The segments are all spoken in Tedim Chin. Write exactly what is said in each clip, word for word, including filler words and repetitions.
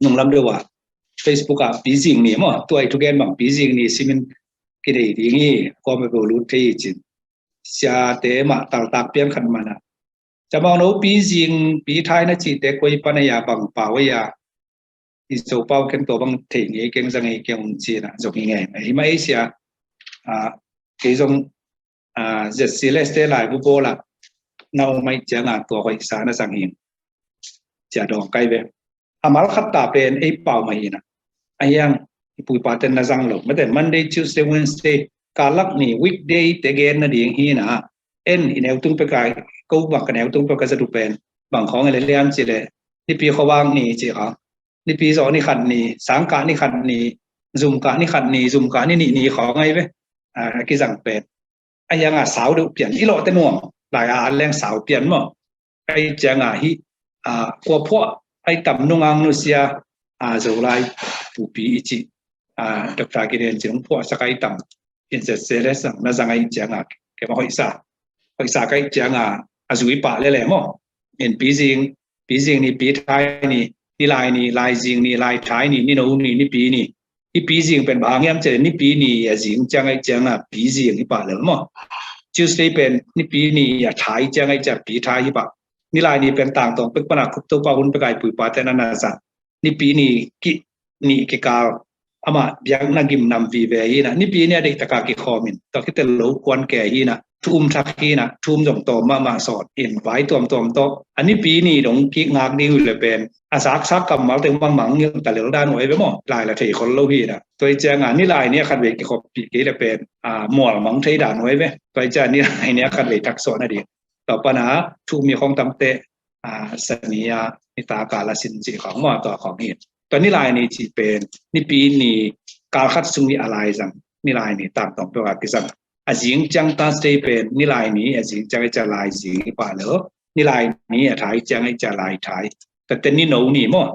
nunglam deuh ah Facebook ah Pi Zing ni maw, tua i thugen bang Pi Zing ni simin kinei ding hi, kua mah beuh lut thei hi cin. Siate mah taltak pian khat mana. Ca Mawng No, Pi Zing, Pi Thai na cihte koi pan a ya, bang pau a ya, i Zo pau ken tua bang thei ngei keng, za ngei keng, um cina zong hi ngei. Hi mah ei sia, a, kei zong, a, Z C L S te laibu bawl ah na om ahih ciangin tua hoihsa na zang hi. Cia dawng kai ve. A mal khat ta pen ei pau mah hi na. A hiang i pu i pate na zang lo. Mate Monday, Tuesday, Wednesday, kalak ni weekday te gen nading hi na. En i neu tung pek a, ko bang ka neu tung pek a za du pen bang khawng e le liam ci le, Nipi khuavak ni ci khawng, Nipi zawh ni khat ni, Sangkah ni khat ni, Zumkah ni khat ni, Zumkah ni nih ni khawng ahi ve. A, a kizang pen a hiang a sau deuh pian, i lawhte nuam lai a leng sau pian maw. Ahih ciangin hih, a, kua phuah ahi tam, Nungang nusia, a, Zolai pupi i cih, a, Doctor Gideon Cing phuahsak ahi tam, in Z C L S na zang ahih ciangin kei mah hoihsa, hoihsa ka hih ciangin a zui pah lel e maw. In Pi Zing, Pi Zing ni, Pi Thai ni, Nilai ni, Laizing ni, Laithai ni, Nino ni, Nipi ni. Hih Pi Zing pen bang hang hiam cih leh Nipi ni a zing ciang ahih ciangin Pi Zing hi pah lel maw. Tuesday pen Nipi ni a thai ciang ahih ciangin Pi Thai hi pah. Nilai ni pen tangtawng pek pan a Cope Topa hun pek a i pu i pate na na zang. Nipi ni ki, ni kikal amah biakna gimnam vive hi na. Nipi ni a deih taka kikhawm in, tua khit teh lo kuan ke hi na. Thu um thak hi na, thu um zong tawm mahmah sawt in, vai tuamtuam tawh. A Nipi ni dong kingak ding uh le pen a zaksak kammal teng bangmah ngilh ta lel dan uh ahi ve maw. Lai la thei khol lo hi na. Tua ahih ciangin Nilai ni a khatvei kikhop pih kei le pen, a, mual mang thei dan uh ahi ve. Tua ahih ciangin Nilai ni a khatvei thak sawh nading. Tua pan a thu um mi khawng tam teh, a, Sani a nitak a la sin cih khawng maw, tua khawng hi. Tua Nilai ni cih pen Nipi ni kal khat sung ni a lai zang, Nilai ni tangtawng pek a kizang. A zing ciang Thursday pen Nilai ni, a zing ciang ahih ciang Laizing hi pah lel. Nilai ni a thai ciang ahih ciang Laithai. Tua teh Nino ni maw.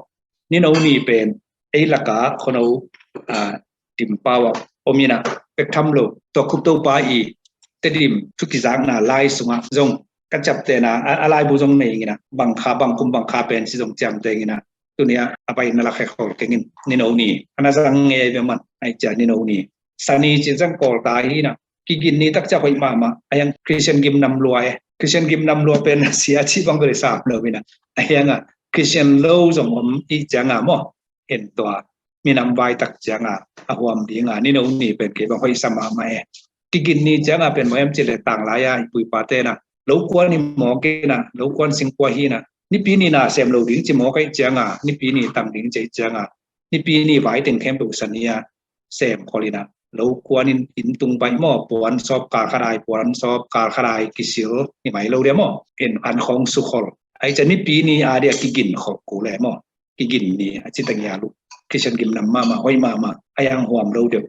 Nino ni pen ei lak a khuano, a, Dim pau ah om hi na, pek tham lo, tua Cope Topa i Tedim thu kizakna lai sungah zong ka ciamtehna, a, a laibu zong nei hi na, bang kha, bang kum bang kha pen ci zong ciamteh hi na. Tuni a a baihna lak hek khol keng in, Nino ni a na zang ngei ve man, ahih ciang Nino ni. Sani ci zong Kawl ta hi na, kigin ni tak ciang hoih mahmah, a hiang Christian gimnam lua e. Christian gimnam lua pen sia ci bang bel sam lo hi na. A hiang a Christian lo zong om ahih ciangin maw, en tua minam vai tak ciangin a huam dingin Nino ni pen kei bang hoihsa mahmah e. Kigin ni ciangin pen bang hiam cih leh tanglai a i pu i pate na lo kuan hi mawk hi na, lo kuan singkua hi na. Nipi ni na sem lo ding ci mawk ahih ciangin, Nipi ni tang ding ci ahih ciangin, Nipi ni vai teng khempeuh Sani a sem khol hi na, lo kuan in, inn tung baih maw, puan sawp kal khat ai, puan sawp kal khat ai kisil hi mai lo dia maw. En an khawng su khol. Ahih ciang Nipi ni a dia kigin khol kul e maw. Kigin ni a ci teng hi a lu. Christian gimnam mahmah, hoih mahmah, a hiang huam lo deuh.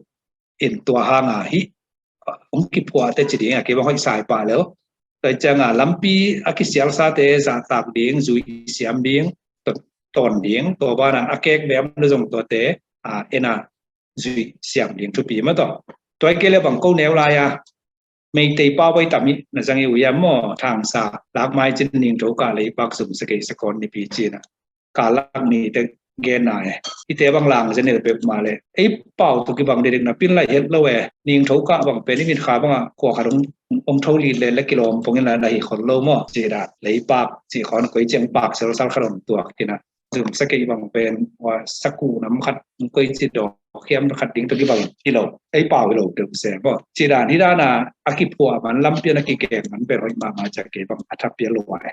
In tua hang a hih hong kiphuah teh ci ding a kei bang hoihsa hi pah lel. Tua ahih ciangin lampi a kisialsate zahtak ding, zui siam ding, tawn ding, tua banah a kek bem lo zong tuate, a, en a zui siam ding thupi mah tawh. Tua ahih kei leh bang ko neu lai a Meitei pau baih tam hi na zang hi uh hiam maw, thangsa lakmai cin, ningtho kah leipak zum, sakei sakawn nipi ci na. Kalak ni te genna e. Hihte bang lang zenel bek mah leh ei pau tawh kibang dikdik na pin lai het lo e. Ningtho kah bang pen i mit kha bangah kua khat hong, hong tho lit leh le kilawm pongin la na hi khol lo maw. Ci dan leipak ci khawng koi ciang pak selsal khat hong tuak hi na. Zum sakei bang pen ua saku nam khat koi ci dawk khiam khat ding tawh kibang hi lo. Ei pau hi lo deuh se maw. Ci dan hi dan a a kiphuah man, lampi a na kikeng man pen hoih mahmah, ciang kei bang a tha pia lua e.